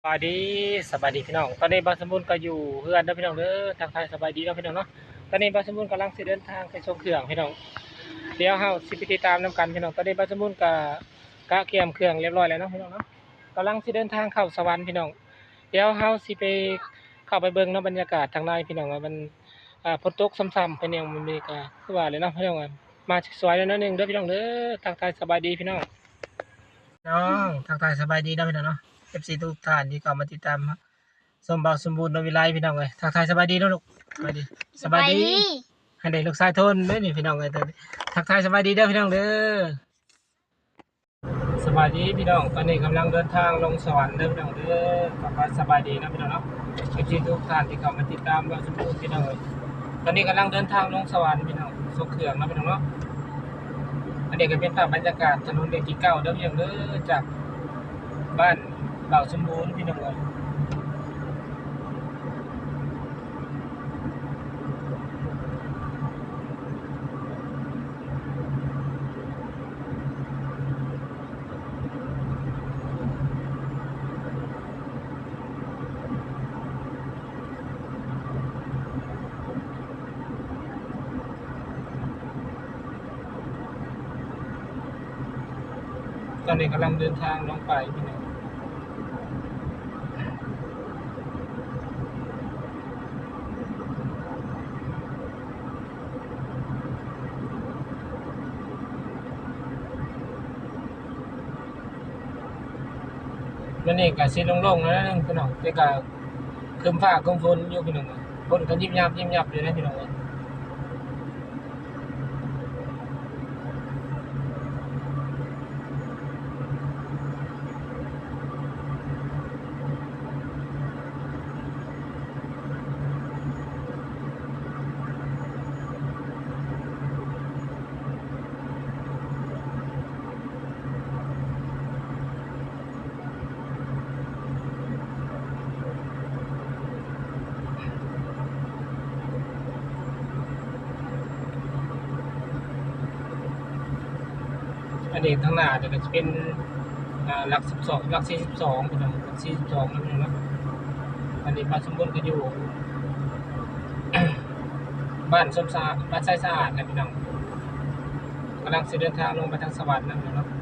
ສະບາຍດີ ສະບາຍດີພີ່ນ້ອງ. ຕອນນີ້ບ່າວສົມບູນກໍຢູ່ເຮືອນເດີພີ່ນ້ອງເດີ. ທັກທາຍສະບາຍດີເນາະພີ່ນ້ອງເນາະ. ຕອນນີ້ບ່າວສົມບູນກຳລັງຊິເດີນທາງໄປສົ່ງເຄື່ອງພີ່ນ້ອງ. ດຽວເຮົາຊິໄປຕິດຕາມນຳກັນພີ່ນ້ອງ. ຕອນນີ້ບ່າວສົມບູນກໍກະກຽມເຄື່ອງຮຽບຮ້ອຍແລ້ວເນາະພີ່ນ້ອງເນາະ. ກຳລັງຊິເດີນທາງເຂົ້າສະຫວັນພີ່ນ້ອງ. ດຽວເຮົາຊິໄປ ເຂົ້າໄປເບິ່ງເນາະ ບັນຍາກາດທາງໃນພີ່ນ້ອງ ວ່າມັນ ອ່າ ຝົນຕົກຊ້ຳໆ ເປັນຫຍັງ ມື້ນີ້ກໍຄືວ່າແຫຼະເນາະພີ່ນ້ອງ. ມາສວຍໆ ໜ້ອຍໜຶ່ງເດີພີ່ນ້ອງເດີ. ທັກທາຍສະບາຍດີພີ່ນ້ອງ. ນ້ອງ ທັກທາຍສະບາຍດີເນາະພີ່ນ້ອງເນາະ. ເອັຟຊີ ທຸກທ່ານທີ່ເຂົ້າມາຕິດຕາມຊົມບ່າວສົມບູນ ດວງວິໄລ ພີ່ນ້ອງເອີຍ. ທັກທາຍສະບາຍດີເນາະລູກ. ສະບາຍດີ ສະບາຍດີ. ໃຫ້ໄດ້ລູກຊາຍໂທນເດ້ນີ້ພີ່ນ້ອງເອີຍ. ທັກທາຍສະບາຍດີເດີພີ່ນ້ອງເດີ. ສະບາຍດີພີ່ນ້ອງ. ຕອນນີ້ກຳລັງເດີນທາງລົງສະຫວັນເດີພີ່ນ້ອງເດີ. ກໍສະບາຍດີເນາະພີ່ນ້ອງເນາະ ເອັຟຊີ ທຸກທ່ານທີ່ເຂົ້າມາຕິດຕາມບ່າວສົມບູນ ພີ່ນ້ອງເອີຍ. ຕອນນີ້ກຳລັງເດີນທາງລົງສະຫວັນພີ່ນ້ອງ ສົ່ງເຄື່ອງເນາະພີ່ນ້ອງເນາະ. ອັນນີ້ກໍເປັນພາບບັນຍາກາດຖະໜົນເລກທີເກົ້າເດີພີ່ນ້ອງເດີ ຈາກບ້ານບ່າວສົມບູນ ພີ່ນ້ອງເອີຍ. ຕອນນີ້ກຳລັງເດີນທາງລົງໄປພີ່ນ້ອງ. ມື້ນີ້ກໍຊິໂລ່ງໆ ໜ້ອຍໜຶ່ງພີ່ນ້ອງ ແຕ່ກໍຄຶ້ມຟ້າຄຶ້ມຝົນຢູ່ພີ່ນ້ອງ. ຝົນກໍຍິບຍັບໆ ຢູ່ເດ້ພີ່ນ້ອງເອີຍ. ອັນນີ້ທາງໜ້ານີ້ກໍຈະເປັນ ອ່າ ຫຼັກສິບສອງ ຫຼັກສີ່ສິບສອງ ພີ່ນ້ອງ ຫຼັກສີ່ສິບສອງ ນຳພີ່ນ້ອງເນາະ. ອັນນີ້ບ້ານສົມບູນກໍຢູ່ ບ້ານສົມສະອາດ ບ້ານໄຊສະອາດນະພີ່ນ້ອງ. ກຳລັງຊິເດີນທາງລົງໄປທາງສະຫວັນນຳພີ່ນ້ອງເນາະ.